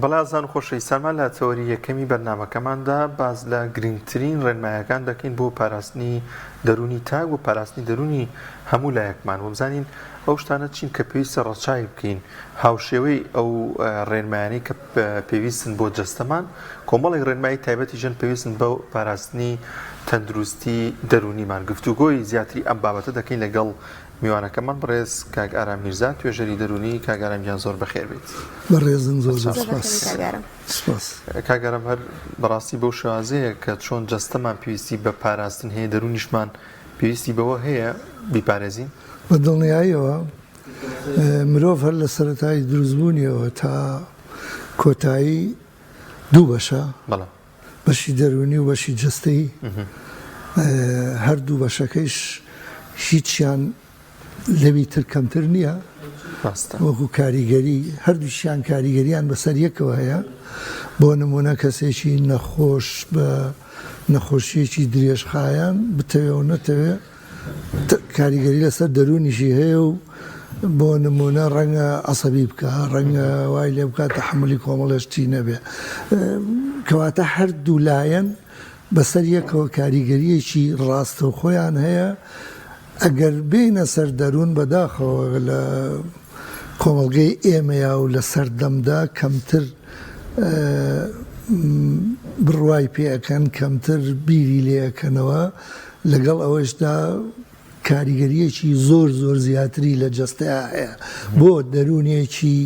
بەڵێ ئازیزان و خۆشەویستانمان لە تەوەری یەکەمی بەرنامەکەماندا باس لە گرنگترین ڕێنمایەکان دەکەین بۆ پاراستنی دەروونی تاک و پاراستنی دەروونی هەموو لایەکمان و بزانین ئەو شتانە چین کە پێویستە ڕەچاوی بکەین هاوشێوەی ئەو ڕێنمایانەی کە پێویستن بۆ جەستەمان کۆمەڵێک ڕێنمایی تایبەتی ژن پێویستن بۆ پاراستنی تەندروستی دەروونیمان گفتوگۆی زیاتری ئەم بابەتە دەکەین لەگەڵ میوانەکەمان بەڕێز کاک ئارام میرزا توێژەری دەروونی کاک ئارام گیان زۆر بەخێر بێیت. بەڕێزن زۆر زۆر سپاس. سپاس. کاک ئارام هەر بەڕاستی بەو شێوازەیە کە چۆن جەستەمان پێویستی بە پاراستن هەیە دەروونیشمان پێویستی بەوە هەیە بیپارێزین؟ بە دڵنیاییەوە مرۆڤ هەر لە سەرەتای دروستبوونیەوە تا کۆتایی دوو بەشە. بەڵێ. بەشی دەروونی و بەشی جەستەیی هەردوو بەشەکەیش هیچیان لەوی تر کەمتر نییە وەکو کاریگەری هەردووشیان کاریگەریان بەسەر یەکەوە هەیە بۆ نمونە کەسێکی نەخۆش بە نەخۆشیەکی درێژخایەن بتەوێ و نەتەوێ کاریگەری لەسەر دەروونیشی هەیە و بۆ نموونە ڕەنگە عەسەبی بکا، ڕەنگە وای لێ بکات تەحەمولی کۆمەڵێ شتی نەبێ. کەواتە هەردوو لایەن بەسەر یەکەوە کاریگەرییەکی ڕاستەوخۆیان هەیە. ئەگەر بێینە سەر دەروون بەداخەوە لە کۆمەڵگەی ئێمەیا و لە سەردەمدا کەمتر بڕوای پێ ئەکەن، کەمتر بیری لێ ئەکەنەوە، لەگەڵ ئەوەشدا کاریگەرییەکی زۆر زۆر زیاتری لە جەستەیا هەیە بۆ دەروونێکی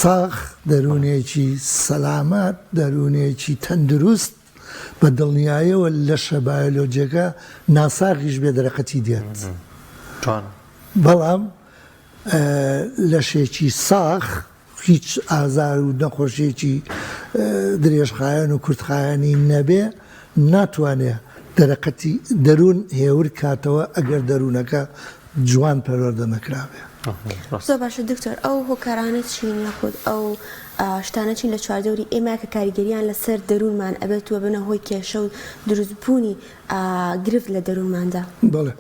ساغ، دەروونێکی سەلامەت، دەروونێکی تەندروست، بە دڵنیایەوە لەشە بایۆلۆجیەکە ناساغیش بێ دەرەقەتی دێت. بەڵام لەشێکی ساغ هیچ ئازار و نەخۆشیەکی درێژخایەن و کورتخایەنی نەبێ ناتوانێ دەرەقەتی دەروون هێور کاتەوە ئەگەر دەروونەکە جوان پەروەردە نەکرابێ. زۆر باشە دکتۆر ئەو هۆکارانە چین یاخود ئەو شتانە چین لە چواردەوری ئێمە کە کاریگەریان لەسەر دەروونمان ئەبێت و بنە هۆی کێشە و دروستبوونی گرفت لە دەروونماندا؟ بەڵێ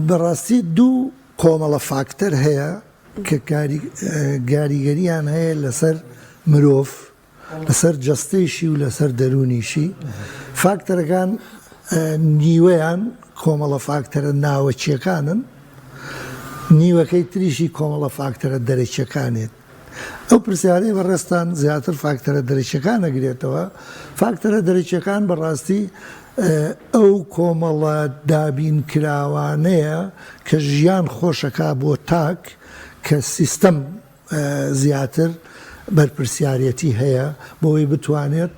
بەڕاستی دوو کۆمەڵە فاکتەر هەیە کە کاریگەریان هەیە لەسەر مرۆڤ لەسەر جەستەیشی و لەسەر دەروونیشی فاکتەرەکان نیوەیان کۆمەڵە فاکتەرە ناوەکیەکانن نیوەکەی تریشی کۆمەڵە فاکتەرە دەرەکیەکانێت ئەو پرسیارەی بەڕێزتان زیاتر فاکتەرە دەرەکیەکان ئەگرێتەوە، فاکتەرە دەرەکیەکان بەڕاستی ئەو کۆمەڵە دابین کراوانەیە کە ژیان خۆشەکا بۆ تاک کە سیستەم زیاتر بەرپرسیارەتی هەیە بۆی بتوانێت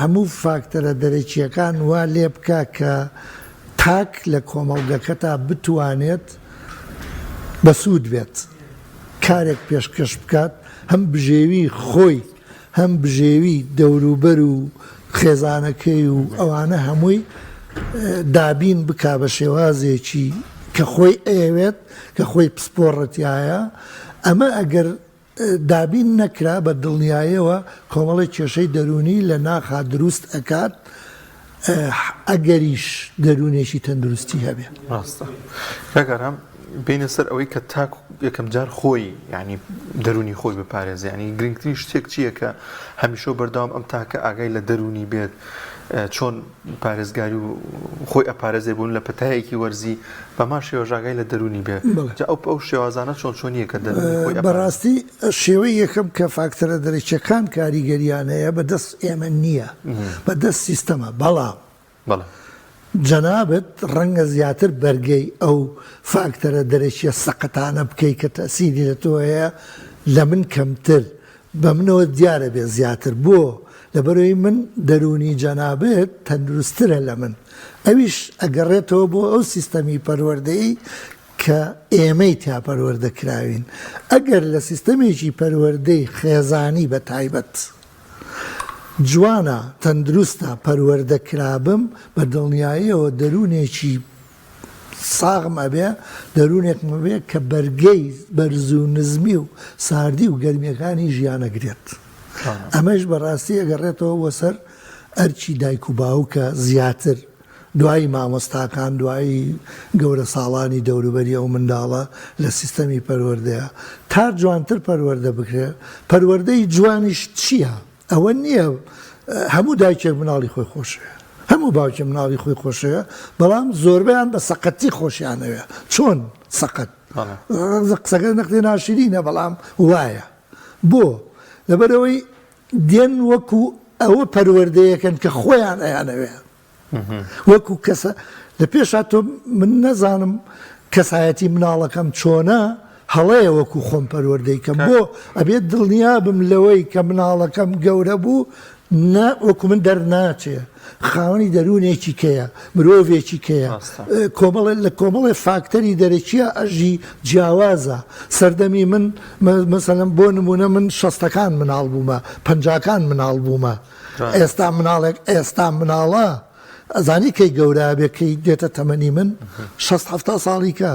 هەموو فاکتەرە دەرەکیەکان وا لێ بکا کە تاک لە کۆمەڵگەکەتا بتوانێت بەسوود بێت. کارێک پێشکەش بکات هەم بژێوی خۆی هەم بژێوی دەوروبەر و خێزانەکەی و ئەوانە هەمووی دابین بکا بە شێوازێکی کە خۆی ئەیەوێت کە خۆی پسپۆڕە تیایە ئەمە ئەگەر دابین نەکرا بە دڵنیایەوە کۆمەڵێک کێشەی دەروونی لە ناخا دروست ئەکات ئەگەریش دەروونێکی تەندروستی هەبێ. ڕاستە کاک ئارام بینە سەر ئەوەی کە تاک یەکەم جار خۆی ینی دەرونی خۆی بپارێزێ ینی گرنگترین شتێک چییە کە هەمیشە و بەردەوام ئەم تاکە ئاگای لە دەرونی بێت چۆن پارێزگاری و خۆی ئەپارێزێ بوون لە پەتایەکی وەرزی بەمان شێوەش ئاگای لە دەرونی بێ جا ئەو ئەو شێوازانە چۆن چۆنیە کە دەرونی خۆی ئەپارێزێ؟ بەڕاستی شێوەی یەکەم کە فاکتەرە دەرەکیەکان کاریگەریان هەیە بە دەست ئێمە نییە بە دەست سیستەمە بەڵام جەنابت ڕەنگە زیاتر بەرگەی ئەو فاکتەرە دەرەکیە سەقەتانە بکەی کە تەسیری لە تۆ هەیە لە من کەمتر بە منەوە دیارە بێ زیاتر بۆ؟ لەبەرئەوەی من دەروونی جەنابت تەندروستترە لە من ئەویش ئەگەڕێتەوە بۆ ئەو سیستەمی پەروەردەیی کە ئێمەی تیا پەروەردە کراوین ئەگەر لە سیستەمێکی پەروەردەی خێزانی بە تایبەت جوانە تەندروستە پەروەردە کرابم بە دڵنیاییەوە دەروونێکی ساغم ئەبێ دەروونێکم ئەبێ کە بەرگەی بەرز و نزمی و ساردی و گەرمیەکانی ژیان ئەگرێت ئەمەش بەڕاستی ئەگەڕێتەوە بۆ سەر ئەرکی دایک و باوکە زیاتر. دوایی مامۆستاکان، دوایی گەورە ساڵانی دەوروبەری ئەو منداڵە لە سیستەمی پەروەردەیە تا جوانتر پەروەردە بکرێت، پەروەردەی جوانیش چییە؟ ئەوە نییە هەموو دایکێک مناڵی خۆی خۆشەوێ، هەموو باوکێک مناڵی خۆی خۆشەوێ، بەڵام زۆربەیان بە سەقەتی خۆشیانەوێ. چۆن سەقەت؟ قسەکە نەختێ ناشرینە بەڵام وایە. بۆ؟ لەبەرئەوەی دێن وەکو ئەوە پەروەردەیەکەن کە خۆیان ئەیانەوێ. وەکو کەسە لە پێشا تۆ من نەزانم کەسایەتی مناڵەکەم چۆنە هەڵەیە وەکو خۆم پەروەردەی کەم بۆ ئەبێت دڵنیا بم لەوەی کە مناڵەکەم گەورە بوو نە وەکو من دەرناچێ خاوەنی دەروونێکی کەیە مرۆڤێکی کەیە کۆمەڵێ لە کۆمەڵێ فاکتەری دەرەکیە ئەژی جیاوازە سەردەمی من مەسەلەن بۆ نمونە من شەستەکان مناڵ بوومە پەنجاکان مناڵ بوومە ئێستا مناڵێک ئێستا مناڵە ئەزانی کەی گەورە بێ کەی دێتە تەمەنی من شەست حەفتا ساڵی کە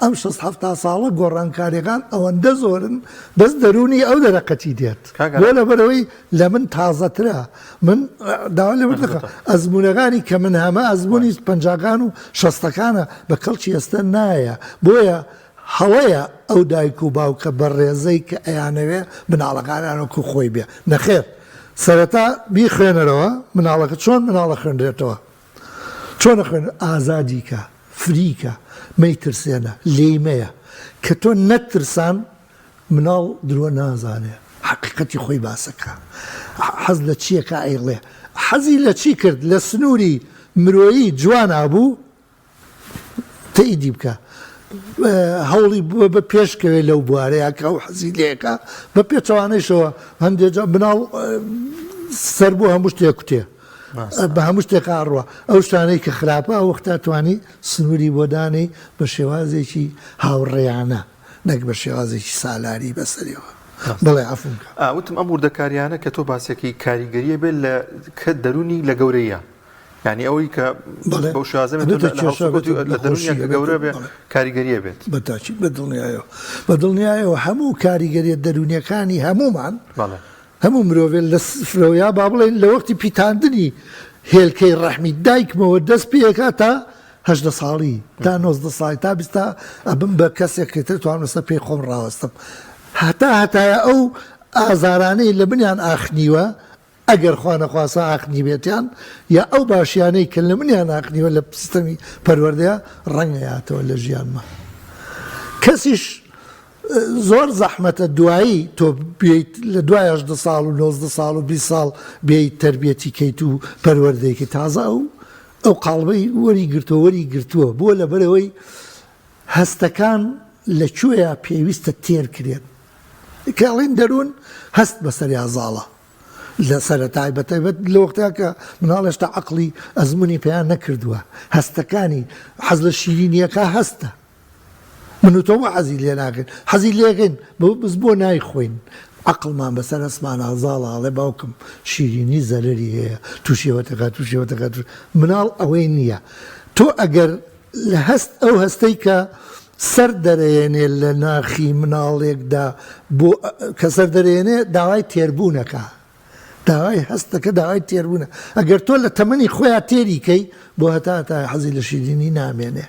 ئەم شەست حەفتا ساڵە گۆڕانکاریەکان ئەوەندە زۆرن بەس دەروونی ئەو دەرەقەتی دێت بۆ لەبەرەوەی لە من تازەترە من داوا لێ بردەکە ئەزمونەکانی کە من هەمە ئەزمموی پەنجاکان و شەستەکانە بە کەڵکی ئێستا نایە بۆیە هەڵەیە ئەو دایک و باوکە بەڕێزەی کە ئەیانەوێ مناڵەکانیان وەکو خۆی بێ نەخێر سەرەتا بیخوێنەرەوە مناڵەکە چۆن مناڵە خوێنرێتەوە چۆن ئەخوێن ئازادی کە فری کە مەیترسێنە لێی مەیە کە تۆ نەترسان مناڵ درۆ نازانێ حەقیقەتی خۆی باسەکە حەز لە چیەکە ئەیڵێ حەزی لە چی کرد لە سنووری مرۆیی جوانا بوو تەئیدی بکە هەوڵی بە پێشکەوێ لەو بوارەیە کە ئەو حەزی لێکە بە پێچەوانەیشەوە هەندێک مناڵ سەر بۆ هەموو شتێک کوتێ بە هەموو شتێک ئاڕوە ئەو شتانەی کە خراپە ئەو وەختە توانی سنووری بۆ دانێی بە شێوازێکی هاوڕێیانە نەک بە شێوازێکی سالاری بەسەریەوە بڵێ عەفوم کە. وتم ئەم وردەکاریانە کە تۆ باسەکەی کاریگەریە بێت لە کە دەروونی لە گەورەیە یانی ئەوەی کە بەو شێوازە بێت لە هەڵسوکەوتی لە دەروونیان کە گەورە بێ کاریگەریە بێت. بە تاکید بە دڵنیایەوە بە دڵنیایەوە هەموو کاریگەریە دەروونیەکانی هەموومان هەموو مرۆڤێ لە سفرەوە یا با بڵێین لە وەختی پیتاندنی هێلکەی ڕەحمی دایکمەوە دەست پێکا تا 18 ساڵی تا 19 ساڵی تا 20 تا ئەبم بە کەسێک کە تر توانم لەسەر پێی خۆم ڕاوەستم هەتا هەتایە ئەو ئازارانەی لە منیان ئاخنیوە ئەگەر خوا نەخواستە ئاخنیبێتیان یا ئەو باشیانەی کە لە منیان ئاخنیوە لە سیستەمی پەروەردەیە ڕەنگە یاتەوە لە ژیانما کەسیش زۆر زەحمەتە دوایی تۆ بێیت لە دوای 18 ساڵ و 19 ساڵ و 20 ساڵ بێیت تەربیەتی کەیت و پەروەردەیەکی تازە ئەو ئەو قاڵبەی وەری گرتووە وەری گرتووە بۆ لەبەرەوەی هەستەکان لە کوێیا پێویستە تێر کرێن کە ئەڵێن دەروون هەست بەسەریا زاڵە لە سەرەتای بە تایبەت لە وەختیا کە مناڵ هێشتا عەقڵی ئەزموونی پەیا نەکردووە هەستەکانی حەز لە شیرینیەکە هەستە من و تۆ بۆ حەزی لێ ناکەین حەزی لێکەین بەس بۆ نایخۆین عەقڵمان بەسەر هەستمانا زاڵە ئەڵێ باوکم شیرینی زەرەری هەیە تووشی ئەوە دەکات تووشی ئەوە دەکات مناڵ ئەوەی نییە تۆ ئەگەر لە هەست ئەو هەستەی کە سەر دەرەیەنێ لە ناخی مناڵێکدا بۆ کە سەر دەرێنێ داوای تێربوونەکە داوای هەستەکە داوای تێربوونە ئەگەر تۆ لە تەمەنی خۆیان تێری کەی بۆ هەتا هەتا حەزی لە شیرینی نامێنێ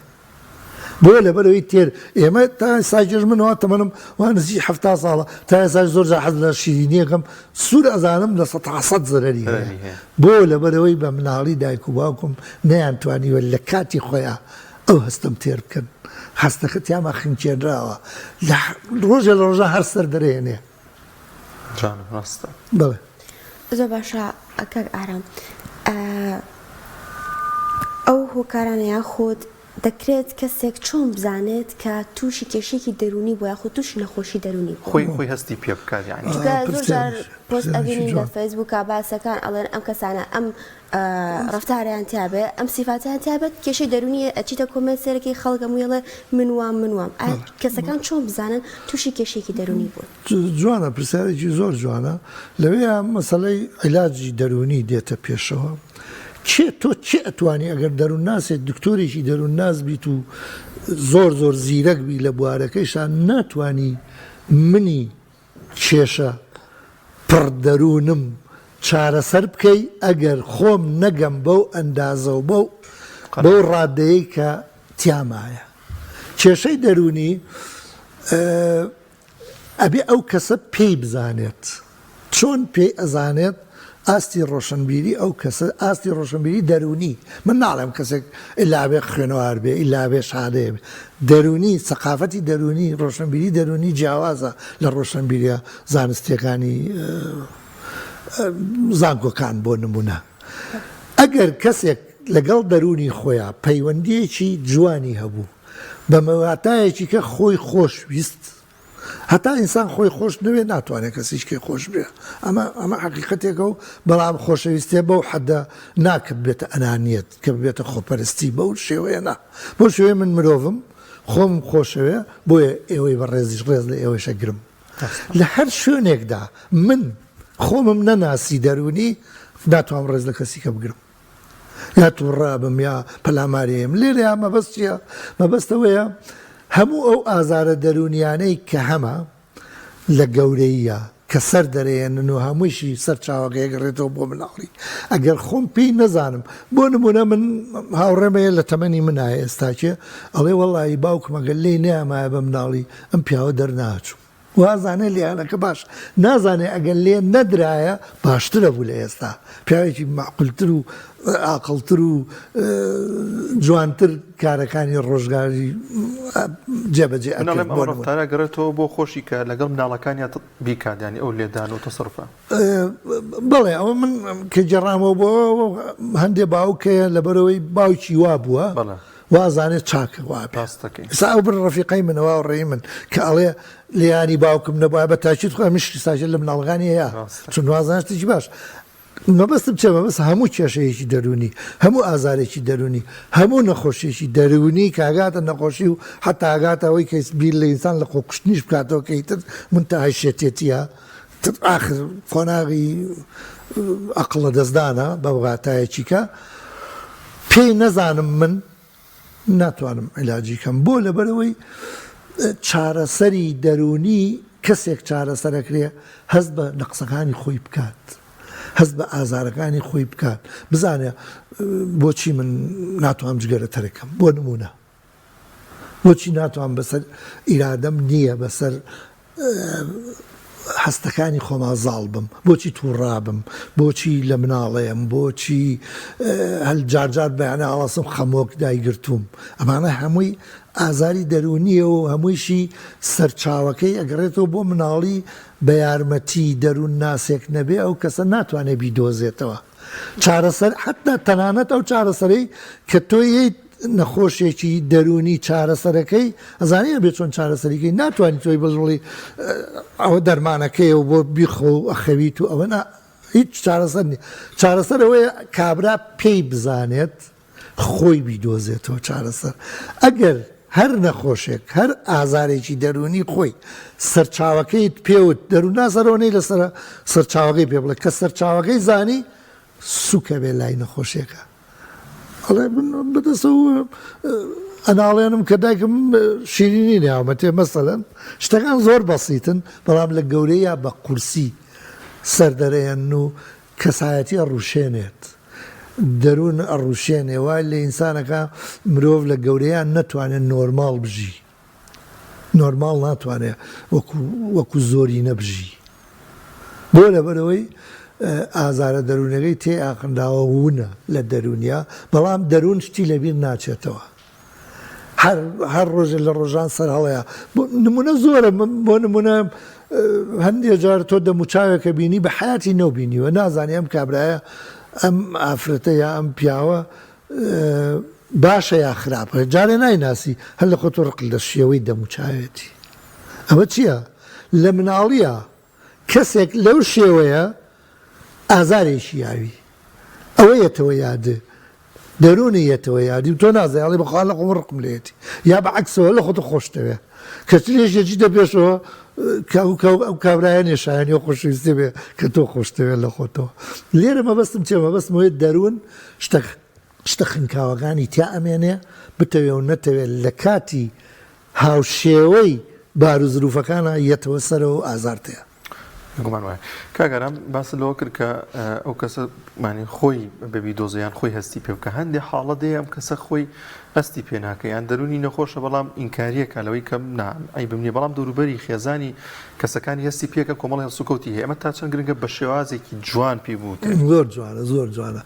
بۆ لەبەرەوەی تێر ئێمە تا ساجێژ منەوە تەمەنم وا نزیک 70 ساڵە تا ئێستا زۆر جار حەز لە شیرینیەکەم سوور ئەزانم لە سەتا سەد زەرەری هەیە بۆ لەبەرەوەی بە مناڵی دایک و باوکم نەیانتوانیوە لە کاتی خۆیان ئەو هەستەم تێر بکەن هەستەکە تیاما خنکێنراوە لە ڕۆژێ لە ڕۆژان هەر سەر دەرێنێ جوانە ڕاستە. بەڵێ. زۆر باشە کاک ئارام ئەو هۆکارانە یاخود دەکرێت کەسێک چۆن بزانێت کە تووشی کێشەیەکی دەروونی بووە یاخود تووشی نەخۆشی دەروونی بووە؟ خۆی خۆی هەستی پێ بکات یانی. چونکە زۆر جار پۆست ئەبینین لە فەیسبووکا باسەکان ئەڵێن ئەم کەسانە ئەم ڕەفتارەیان تیابێ ئەم سیفاتیان تیابێت کێشەی دەروونی ئەچیتە comment سەیرەکەی خەڵک هەمووی ئەڵێ من وام من وام ئایا کەسەکان چۆن بزانن تووشی کێشەیەکی دەروونی بوون؟ جوانە پرسیارێکی زۆر جوانە لەوەیە مەسەلەی عیلاجی دەروونی دێتە پێشەوە کێ تۆ کێ ئەتوانی ئەگەر دەروونناسێک دکتۆرێکی دەروونناس بیت و زۆر زۆر زیرەک بی لە بوارەکەیشا ناتوانی منی کێشە پڕ دەروونم چارەسەر بکەی ئەگەر خۆم نەگەم بەو ئەندازە و بەو. بەو ڕادەیەی کە تیامایە. کێشەی دەروونی ئەبێ ئەو کەسە پێی بزانێت. چۆن پێی ئەزانێت؟ ئاستی ڕۆشنبیری ئەو کەسە، ئاستی ڕۆشنبیری دەروونی، من ناڵێم کەسێک ئیلا ئەبێ خوێنەوار بێ، ئیلا ئەبێ شادەیە بێ، دەروونی، سەقافەتی دەروونی، ڕۆشنبیری دەروونی جیاوازە لە ڕۆشنبیریە زانستیەکانی زانکۆکان بۆ نمونە. ئەگەر کەسێک لەگەڵ دەروونی خۆیا پەیوەندیەکی جوانی هەبوو، بە واتایەکی کە خۆی خۆش ویست، هەتا ئینسان خۆی خۆش نەوێ ناتوانێت کەسیش کەی خۆش بێ ئەمە ئەمە حەقیقەتێکە و بەڵام خۆشەویستێ بەو حەدە نا کە ببێتە ئەنانیەت کە ببێتە خۆپەرستی بەو شێوەیە نا بەو شێوەیە من مرۆڤم خۆم خۆشەوێ بۆیە ئێوەی بەڕێزیش ڕێز لە ئێوەش ئەگرم لە هەر شوێنێکدا من خۆمم نەناسی دەروونی ناتوانم ڕێز لە کەسی کە بگرم. یا توڕە ئەبم یا پەلاماری ئەیەم لێرەیا مەبەست چیە مەبەست ئەوەیە هەموو ئەو ئازارە دەروونیانەی کە هەمە لە گەورەییە کە سەر دەرەیەنن و هەموویشی سەرچاوەکەی ئەگەڕێتەوە بۆ مناڵی ئەگەر خۆم پێی نەزانم بۆ نمونە من هاوڕێم هەیە لە تەمەنی منایە ئێستاکێ ئەڵێ وەڵی باوکم ئەگەر لێی نەیامایە بە مناڵی ئەم پیاوە دەرناچوو وازانێ لێیانەکە باش نازانێ ئەگەر لێ نەدرایە باشترە بوو لە ئێستا پیاوێکی مەعقولتر و ئاقڵتر و جوانتر کارەکانی ڕۆژگاری جێبەجێ من ئەڵێم ئەو ڕەفتارە گەڕێتەوە بۆ خۆشی کە لەگەڵ مناڵەکانیا بیکات یانی ئەو لێدان و تەسەروفە. بەڵێ ئەوە من کە گێڕامەوە بۆ هەندێ باوک هەیە لەبەرئەوەی باوکی وا بووە وازانێ چاکە وابێ ئێستا ئەو بر ڕەفیقەی من ئەو ڕێی من کە ئەڵێ لێیانی باوکم نەبووە بە تاکید خۆ ئەمیش ساژە لە مناڵەکانی هەیە چون وازانێ شتێکی باش مەبەستم چیە مەبەست هەموو کێشەیەکی دەروونی هەموو ئازارێکی دەروونی هەموو نەخۆشیێکی دەروونی کە ئەگاتە نەخۆشی و حتا ئەگاتە ئەوەی کە بیر لە ئینسان لە خۆکوشتنیش بکاتەوە کە ئیتر منتەهای شێتێتیە تر ئاخر قۆناغی ئەقڵ لەدەستدانە بە واتایەکی کە پێی نەزانم من ناتوانم عیلاجی کەم بۆ لەبەرئەوەی چارەسەری دەروونی کەسێک چارەسەرەکرێ هەست بە نەقسەکانی خۆی بکات هەست بە ئازارەکانی خۆی بکات بزانێ بۆچی من ناتوانم جگەرە تەرکەم بۆ نمونە بۆچی ناتوانم بەسەر ئیرادەم نییە بەسەر هەستەکانی خۆما زاڵ بم بۆچی تووڕابم بۆچی لە مناڵێم بۆچی هەل جارجار بەیانە ئاڵاسم خەمۆک دایگرتووم ئەمانە هەمووی ئازاری دەروونیە و هەموویشی سەرچاوەکەی ئەگەڕێتەوە بۆ مناڵی بە یارمەتی دەروون ناسێک نەبێ ئەو کەسە ناتوانێت بیدۆزێتەوە چارەسەر حەتا تەنانەت ئەو چارەسەرەی کە تۆ یەیت نەخۆشێکی دەروونی چارەسەرەکەی ئەزانی ئەبێ چۆن چارەسەریکەی ناتوانانی تۆی بەس بڵی ئەوە دەرمانەکەی و بۆ بیخۆ و ئەخەویت و ئەوە نا هیچ چارەسەر نیە چارەسەر ئەوەیە کابرا پێی بزانێت خۆی بیدۆزێتەوە چارەسەر ئەگەر هەر نەخۆشێک هەر ئازارێکی دەروونی خۆی سەرچاوەکەیت پێوت دەروونناس هەر ئەوەنەی لەسەرە سەرچاوەکەی پێ بڵێ کە سەرچاوەکەی زانی سوکە بێ لای نەخۆشیەکە ئەڵێ من بەدەستەوە ئەناڵێنم کە دایکم شیرینی ناومەتێ مەسەلەن شتەکان زۆر بەسیتن بەڵام لە گەورەیە بە قورسی سەردەرێن و کەسایەتی ئەڕوشێنێت دەروون ئەڕوشێنێ وای لە ئینسان ئەکا مرۆڤ لە گەورەیا نەتوانێ نۆرماڵ بژی نۆرماڵ ناتوانێ وەکو وەکو زۆرینە بژی بۆ لەبەرەوەی ئازارە دەروونەکەی تێ ئاخنراوە ونە لە دەروونیا بەڵام دەروون شتی لەبیر ناچێتەوە هەر هەر ڕۆژێ لە ڕۆژان سەر هەڵەیە بۆ نمونە زۆرە بۆ نمونە هەندێ جار تۆ دەموچاوێکە بینی بە حیاتی نەو بینیوە نازانی ئەم کابرایە ئەم ئافرەتە یا ئەم پیاوە باشە یا خراپە جارێ نایناسی هەر لە خۆت ڕق لە شێوەی دەموچاوێتی ئەوە چییە لە مناڵیە کەسێک لەو شێوەیە ئازارێکی یاوی ئەوە یەتەوە یاد دەرونی یەتەوە یادی و تۆ نازانی ئەڵێ بەخوا لە خۆم ڕقم لێیەتی یا بە عەکسەوە لە خۆتە خۆشتەوێ کە چلێش یەچیتە پێشەوە کە ئەو ئەو کابرایە نیە شایانی ئەو خۆشەویستیە بێ کە تۆ خۆشتەوێ لە خۆتەوە لێرە مەبەستم چیە مەبەستم ئەوەیە دەروون شتە شتە خنکاوەکانی تیا ئەمێنێ بتەوێ و نەتەوێ لە کاتی هاوشێوەی باروزروفەکانا یەتەوە سەرەوە و ئازارتەیە. بێگومان وایە. کاک ئارام باست لەوە کرد کە ئەو کەسە مانی خۆی بە بیدۆزێ یان خۆی هەستی پێ بکا. هەندێ حاڵەت هەیە ئەم کەسە خۆی هەستی پێ ناکە یان دەروونی نەخۆشە بەڵام ئینکاریەکە لەوەی کە نا عەیبم نییە بەڵام دەوروبەری خێزانی کەسەکانی هەستی پێکە کۆمەڵی هەڵسوکەوتی هەیە ئەمە تا چەند گرنگە بە شێوازێکی جوان پێی بوترێت؟ زۆر جوانە زۆر جوانە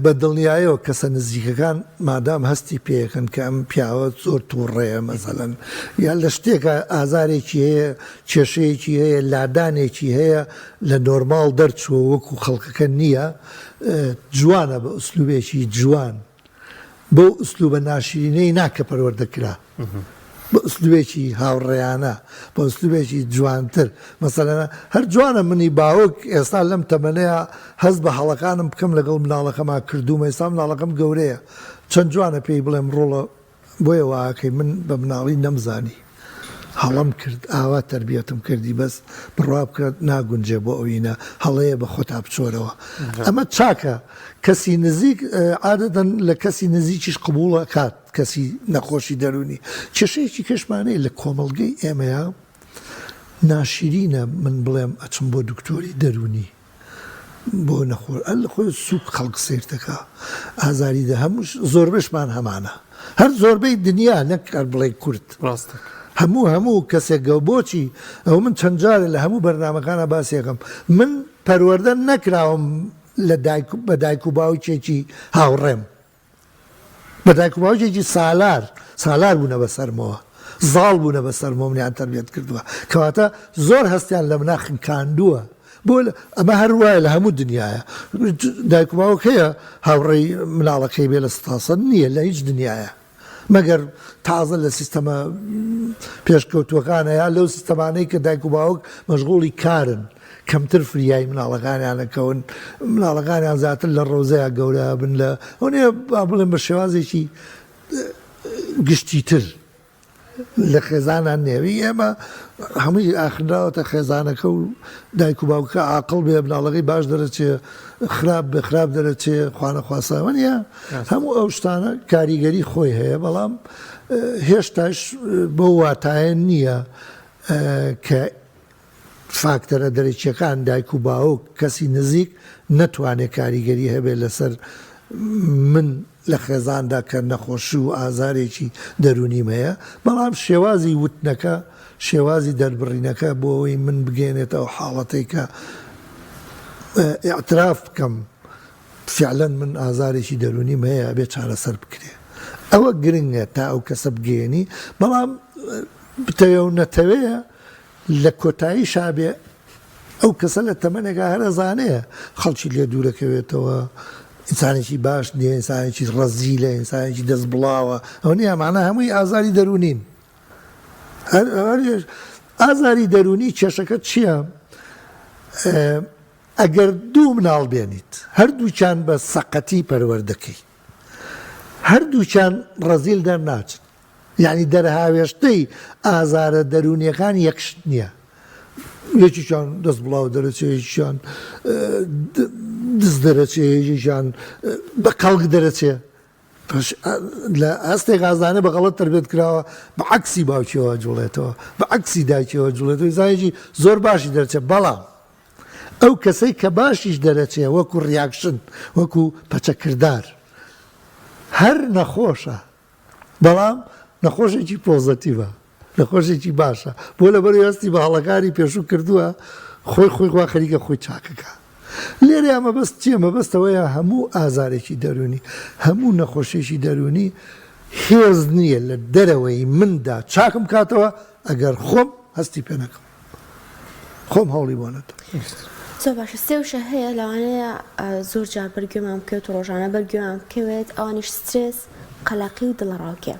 بە دڵنیایەوە کەسە نزیکەکان مادام هەستی پێکەن کە ئەم پیاوە زۆر توڕەیە مەسەلەن یان لە شتێکا ئازارێکی هەیە کێشەیەکی هەیە لادانێکی هەیە لە نۆرماڵ دەرچووە وەکو خەڵکەکە نییە جوانە بە ئوسلوبێکی جوان بەو ئوسلوبە ناشرینەی نا کە پەروەردە کرا بە ئوسلوبێکی هاوڕێیانە بە ئوسلوبێکی جوانتر مەسەلەن هەر جوانە منی باوک ئێستا لەم تەمەنەیە هەست بە هەڵەکانم بکەم لەگەڵ مناڵەکەما کردوومە ئێستا مناڵەکەم گەورەیە چەند جوانە پێی بڵێم ڕۆڵە بۆیە واکەی من بە مناڵی نەمزانی هەڵەم کرد ئاوا تەربیەتم کردی بەس بڕوا بکە ناگونجێ بۆ ئەوینە هەڵەیە بە خۆتا بچۆرەوە ئەمە چاکە کەسی نزیک عادەتەن لە کەسی نزیکیش قبوڵ ئەکات کەسی نەخۆشی دەرونی کێشەیەکی کەشمانەیە لە کۆمەڵگەی ئێمەیە ناشرینە من بڵێم ئەچم بۆ دکتۆری دەرونی بۆ نەخۆش ئەل خۆی سوک خەڵک سەیر دەکا ئازاری دە هەموو زۆربەشمان هەمانە هەر زۆربەی دنیا نەک هەر بڵێ کورد ڕاستە هەموو هەموو کەسێک گەو بۆچی ئەو من چەند جارێ لە هەموو بەرنامەکانە باسیەکەم من پەروەردە نەکراوم لە دایک بە دایک و باوکێکی هاوڕێم بە دایک و باوکێکی سالار سالار بوونە بەسەرمەوە زاڵ بوونە بەسەرمەوە منیان تەربیەت کردووە کەواتە زۆر هەستیان لە منا خنکاندووە بۆ ئەمە هەر وایە لە هەموو دنیاە دایک و باوک هەیە هاوڕێی مناڵەکەی بێ لە ستاسە نییە لە هیچ دنیاە مەگەر تازە لە سیستەمە پێشکەوتووەکانە یا لەو سیستەمانەی کە دایک و باوک مەشغوڵی کارن کەمتر فریای مناڵەکانیان ئەکەون مناڵەکانیان زیاتر لە ڕەوزەیا گەورە بن لە ئەو با بڵێم بە شێوازێکی گشتیتر لە خێزانان نێوی ئێمە هەمووی ئاخنراوەتە خێزانەکە و دایک و باوکە عاقڵ بێ مناڵەکەی باش دەرەچێ خراپ بێ خراپ دەرەچێ خوانەخواستا وەنیە هەموو ئەو شتانە کاریگەری خۆی هەیە بەڵام هێشتاش بەو واتایە نییە کە فاکتەرە دەرەکیەکان دایک و باوک کەسی نزیک نەتوانێت کاریگەری هەبێت لەسەر من لە خێزاندا کە نەخۆشی و ئازارێکی دەروونیم هەیە بەڵام شێوازی وتنەکە شێوازی دەربڕینەکە بۆ ئەوەی من بگەێنێتە ئەو حاڵەتەی کە ئیعتراف بکەم فعلەن من ئازارێکی دەروونیم هەیە ئەبێ چارەسەر بکرێ ئەوە گرنگە تا ئەو کەسە بگەێنی بەڵام بتەوێ و نەتەوێ لە کۆتاییشا بێ ئەو کەسە لە تەمەنێکا هەر ئەزانێ خەڵکی لێ دوورەکەوێتەوە ئینسانێکی باش نییە ئینسانێکی ڕەزیلە ئینسانێکی دەست بڵاوە ئەوە نییە ئەمانە هەمووی ئازاری دەروونین ئازاری دەروونی کێشەکە چییە؟ ئەگەر دوو مناڵ بێنیت هەردووکیان بە سەقەتی پەروەردەکەی هەردووکیان ڕەزیل دەرناچن یانی دەرهاوێشتەی ئازارە دەروونیەکان یەک شت نییە یەکێکیان دەست بڵاو دەرەچێ یەکیان دز دەرەچێ یەکێکیان بە کەڵک دەرەچێ لە هەستێک ئازانە بە غەڵەت تربێت کراوە بە عەکسی باوکیەوە جوڵێتەوە بە عەکسی دایکیەوە جوڵێتەوە زانێکی زۆر باشی دەرچێت بەڵام ئەو کەسەی کە باشیش دەرەچێ وەکو reaction وەکو پەچەکردار هەر نەخۆشە بەڵام نەخۆشێکی پۆزەتیڤە نەخۆشێکی باشە بۆ لەبەرەوەی هەستی بە هەڵەکانی پێشوو کردووە خۆی خۆی خوا خەریکە خۆی چاکەکە لێرەیا مەبەست چییە مەبەست ئەوەیە هەموو ئازارێکی دەروونی هەموو نەخۆشیێکی دەروونی هێز نییە لە دەرەوەی مندا چاکم کاتەوە ئەگەر خۆم هەستی پێ نەکەم. خۆم هەوڵی بۆ نەدەم. زۆر باشە سێ وشە هەیە لەوانەیە زۆر جار بەر گوێمان بکەوێت و ڕۆژانە بەر گوێمان بکەوێت ئەوانیش سترێس، قەلەقی و دڵەڕاوکێ.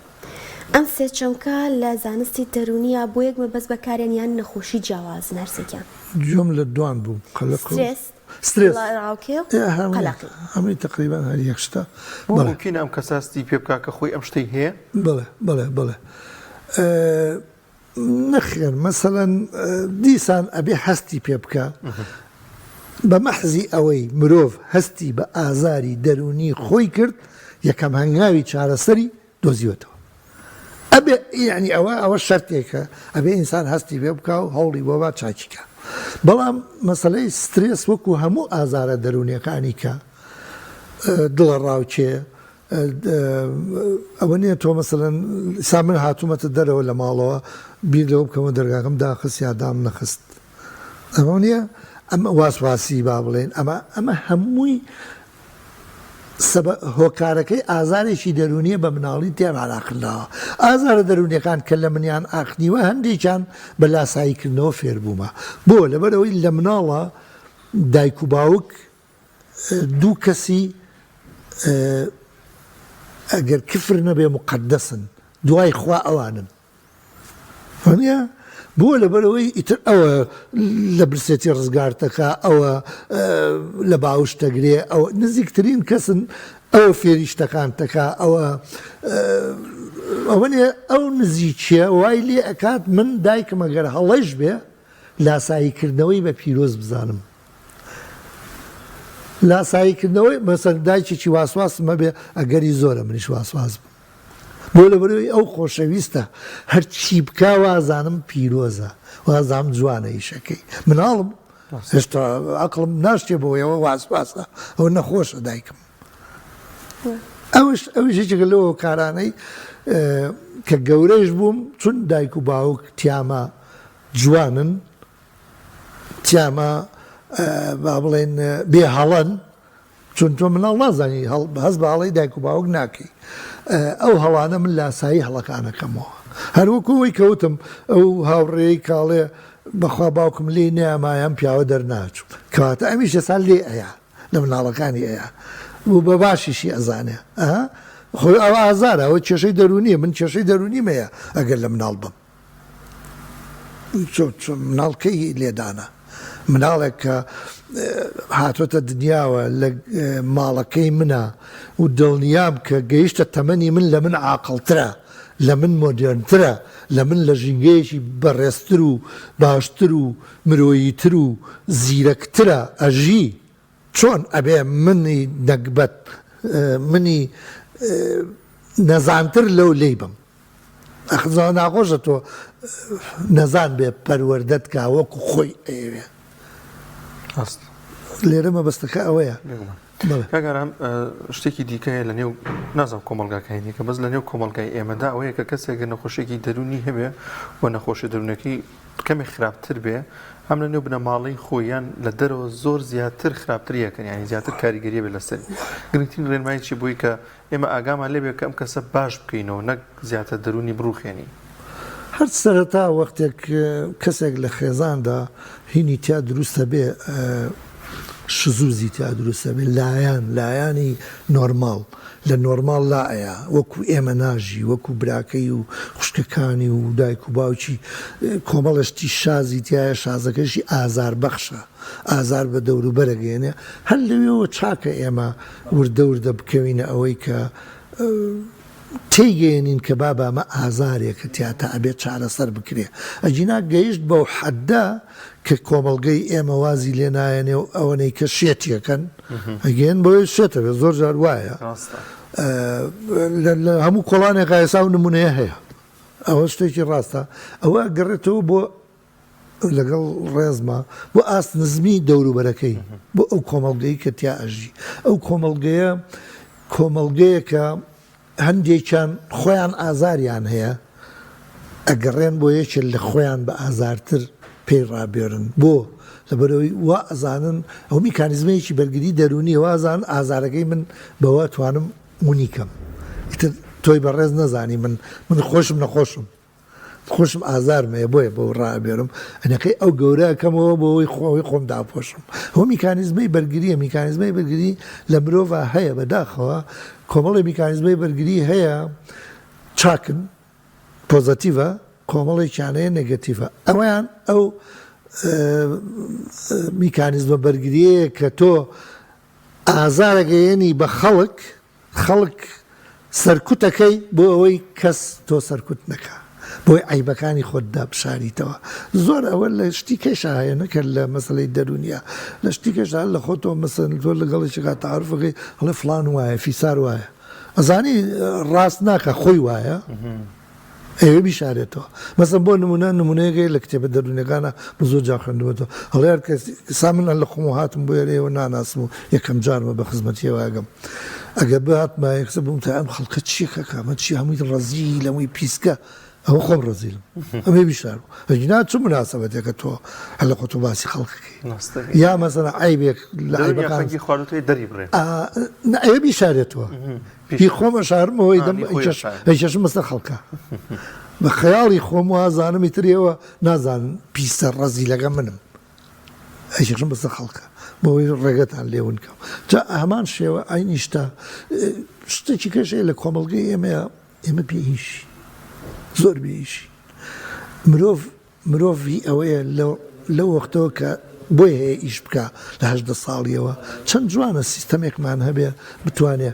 ئەم سێ چەمکە لە زانستی دەروونییا بۆ یەک مەبەست بەکارێن یان نەخۆشی جیاوازن هەرسێکیان؟ گوێم لە دوان بوو قەلەق و سترێس، سترێس دڵەڕاوکێ و ئێ هەمووی قەلەقی. هەمووی تەقریبەن هەر یەک شتە. بۆ بەڵێ. مومکینە ئەم کەسە هەستی پێ بکا کە خۆی ئەم شتەی هەیە؟ بەڵێ بەڵێ بەڵێ. نەخێر مەسەلەن دیسان ئەبێ هەستی پێ بکا بە مەحزی ئەوەی مرۆڤ هەستی بە ئازاری دەروونی خۆی کرد یەکەم هەنگاوی چارەسەری دۆزیوەتەوە ئەبێ یعنی ئەوە ئەوە شەرتێکە ئەبێ ئینسان هەستی پێ بکا و هەوڵی بۆ با چاکی کا. بەڵام مەسەلەی سترێس وەکو هەموو ئازارە دەروونیەکانی کە دڵەڕاوکێ ئەوە نییە تۆ مەسەلەن ئیستا من هاتوومەتە دەرەوە لە ماڵەوە بیر لەوە بکەمەوە دەرگاکەم داخست یا دام نەخست ئەمە نییە ئەمە واسواسی با بڵێن ئەمە ئەمە هەمووی سەبە هۆکارەکەی ئازارێکی دەروونیە بە مناڵی تێمان ئاخنراوە ئازارە دەروونیەکان کە لە منیان ئاخنیوە هەندێکیان بە لاساییکردنەوە فێربوومە بۆ لەبەرئەوەی لە مناڵە دایک و باوک دوو کەسی ئەگەر کفر نەبێ مقدسن دوای خوا ئەوانن وانە بۆ لەبەرەوەی ئیتر ئەوە لە برسێتی ڕزگارتەکە ئەوە لە باوش دەگرێ ئەوە نزیکترین کەسن ئەوە فێری شتەکان تەکا ئەوە ئەوە نیە ئەو نزیکیە وای لێ ئەکات من دایکم ئەگەر هەڵەیش بێ لاسایی کردنەوەی بە پیرۆز بزانم لاسایی کردنەوەی مەسەن دایکێکی واسواسم هەبێ ئەگەری زۆرە منیش واسواس بم بۆ لەبەرەوەی ئەو خۆشەویستە هەرچی بکا وازانم پیرۆزە وازانم جوانە ئیشەکەی مناڵم هێشتا عەقڵم ناشتێ بۆ ئەوە واسواسە ئەوە نەخۆشە دایکم ئەوش ئەوش یەکێکە لەو هۆکارانەی کە گەورەش بووم چون دایک و باوک تیامە جوانن تیامە با بڵێن بێ هەڵەن چون تۆ مناڵ نازانی هەست بە هەڵەی دایک و باوک ناکەی ئەو هەڵانە من لاسایی هەڵەکانەکەمەوە هەروەکو ئەوەی کەوتم ئەو هاوڕێی کاڵێ بەخوا باوکم لێی نەیامایە ئەم پیاوە دەرناچوو کەواتە ئەمیش ئێستا لێ ئەیا لە مناڵەکانی ئەیا و بە باشیشی ئەزانێ ئەها خۆ ئەوە ئازارە ئەوە کێشەی دەروونیە من کێشەی دەروونیم هەیە ئەگەر لە مناڵ بم مناڵ کەی لێدانە؟ مناڵێک کە هاتۆتە دنیاوە لە ماڵەکەی منە و دڵنیام کە گەیشتە تەمەنی من لە من عاقڵترە لە من مۆدێرنترە لە من لە ژینگەیەکی بەڕێزتر و باشتر و مرۆییتر و زیرەکترە ئەژی چۆن ئەبێ منی نەگبەت منی نەزانتر لەو لێی بم؟ ئەخ زۆر ناخۆشە تۆ نەزان بێ پەروەردەت کا وەکو خۆی ئەیەوێ. ڕاست. لێرە مەبەستەکە ئەوەیە. بێگومان. کاک ئارام شتێکی دیکە هەیە لە نێو نازانم کۆمەڵگاکانی دیکە بەس لە نێو کۆمەڵگای ئێمەدا ئەوەیە کە کەسێک نەخۆشیێکی دەروونی هەبێ و نەخۆشی دەروونەکەی کەمێک خراپتر بێ هەم لە نێو بنەماڵەی خۆیان لە دەرەوە زۆر زیاتر خراپتر یەکەن یانی زیاتر کاریگەریە بێ لەسەری گرنگترین ڕێنمایی چی بووی کە ئێمە ئاگامان لێ بێ کە ئەم کەسە باش بکەینەوە نەک زیاتر دەروونی بڕوخێنین. هەر سەرەتا وەختێک کەسێک لە خێزاندا هینی تیا دروست ئەبێ شزوزی تیا دروست ئەبێ لایان لایانی نۆرماڵ لە نۆرماڵ لا ئەیا وەکو ئێمە ناژی وەکو براکەی و خوشکەکانی و دایک و باوکی کۆمەڵە شتی شازی تیایە شازەکەشی ئازار بەخشە ئازار بە دەوروبەر ئەگەیەنێ هەر لەوێوە چاکە ئێمە وردە وردە بکەوینە ئەوەی کە تێیگەیەنین کە بابە ئەمە ئازارێکە تیا تا ئەبێت چارەسەر بکرێ ئەگینا گەیشت بەو حەدە کە کۆمەڵگەی ئێمە وازی لێ نایەنێ و ئەوەنەی کە شێتیەکەن ئەگەن بۆیە شێتە بێت زۆر جار وایە لە هەموو کۆڵانێکا ئێستا ئەو نمونەیە هەیە ئەوە شتێکی ڕاستە ئەوە گەڕێتەوە بۆ لەگەڵ ڕێزما بۆ ئاست نزمی دەوروبەرەکەی بۆ ئەو کۆمەڵگەی کە تیا ئەژی ئەو کۆمەڵگەیە کۆمەڵگەیەکە هەندێکیان خۆیان ئازاریان هەیە ئەگەڕێن بۆ یەکێک لە خۆیان بە ئازارتر پێی ڕابێرن بۆ لەبەرەوەی وا ئەزانن ئەو میکانیزمەیەکی بەرگری دەرونیە وا ئەزانن ئازارەکەی من بەوە توانم ونی کەم ئیتر تۆی بەڕێز نەزانی من من خۆشم نەخۆشم خۆشم ئازارم هەیە بۆیە بەو ڕائەبێرم ئەنەکەی ئەو گەورە ئەکەمەوە بۆ ئەوەی خۆی خۆم داپۆشم هۆ میکانیزمەی بەرگریە میکانیزمەی بەرگری لە مرۆڤ هەیە بەداخەوە کۆمەڵی میکانیزمەی بەرگری هەیە چاکن پۆزەتیڤە کۆمەڵێکیان هەیە نێگەتیڤە ئەویان ئەو میکانیزمە بەرگریەیە کە تۆ ئازارەگەیەنی بە خەڵک خەڵک سەرکوتەکەی بۆ ئەوەی کەس تۆ سەرکوت نەکا بۆی عەیبەکانی خۆت دابشاریتەوە زۆر ئەوە لە شتی کەشا هەیە نەکە لە مەسەلەی دەروونیە لە شتی کەشا لە خۆتەوە مەسەن تۆ لەگەڵ یەکێکا تەعارفەکەی ئەڵێ فڵان وایە فیسار وایە ئەزانی ڕاست ناکا خۆی وایە. ئەیەوێ بیشارێتەوە. مەسەن بۆ نموونە، نموونەیەک هەیە لە کتێبە دەروونیەکانا من زۆر جار خوێندوومەتەوە، ئەڵێ هەر کەس، ئێستا من لە خۆمەوە هاتم بۆ ئێرە ئێوە ناناسم و یەکەم جارمە بە خزمەتی ئێوە ئەگەم. ئەگەر بهاتمایە یەکسەر بموتایە ئەم خەڵکە چییە کاکە ئەمە چییە هەمووی ڕەزیل هەمووی پیسکە، ئەوە خۆم ڕەزیلم ئەمەی بیشارم. ئەگینا چ موناسەبەتێکە تۆ هەر لە خۆتەوە باسی خەڵک ئەکەی. یا مەسەلەن عەیبێک لە عەیبەکان. دەروونی فەنگی خواردووتەوە دەری بڕێ. ئا نا ئەوێ بیشارێتەوە. هی خۆم ئەشارمەوە ئەیدەم ئەیکێشم بەسەر خەڵکا. بە خەیاڵی خۆم وازانم ئیتر ئێوە نازانن پیسە ڕەزیلەکە منم. ئەیکێشم بەسەر خەڵکا بۆ ئەوەی ڕێگەتان لێ ون کەم. جا هەمان شێوە عەینی شتە شتێکی کەش هەیە لە کۆمەڵگەی ئێمەیا ئێمە بێ ئیشین. زۆر بێ ئیشین. مرۆڤ مرۆڤ هی ئەوەیە لەو وەختەوە کە بۆی هەیە ئیش بکا لە 18 ساڵیەوە چەند جوانە سیستەمێکمان هەبێ بتوانێ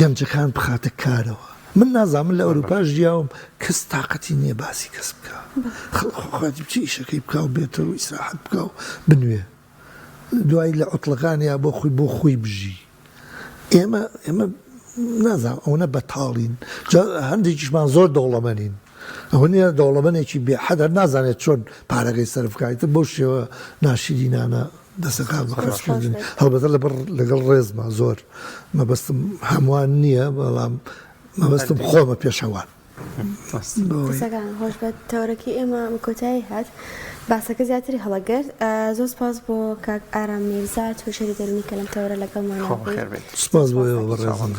گەنجەکان بخاتە کارەوە من نازانم من لە ئەوروپا ژیاوم کەس تاقەتی نییە باسی کەس بکا خەڵک خۆخواتی بچێ ئیشەکەی بکا و بێتەوە ئیسراحەت بکا و بنوێ دوای لە عوتڵەکانیا بۆ خۆی بۆ خۆی بژی ئێمە ئێمە نازانم ئەوەنە بەتاڵین جا هەندێکیشمان زۆر دەوڵەمەنین ئەوە نییە دەوڵەمەنێکی بێ حەد هەر نازانێت چۆن پارەکەی سەرف بکات ئیتر بەو شێوە ناشیرینانە دەسەکان بە خەرجکردن هەڵبەتە لەبەر لەگەڵ ڕێزما زۆر مەبەستم هەمووان نییە بەڵام مەبەستم خۆمە پێشەوان. قسەکان خۆش بێت تەوەرەکەی ئێمە بە کۆتایی هات باسەکە زیاتری هەڵەگرت زۆر سپاس بۆ کاک ئارام میرزا توێژەری دەروونی کە لەم تەوەرە لەگەڵمانە خۆ بەخێر بێت. سپاس بۆ ئێوە بەڕێزم.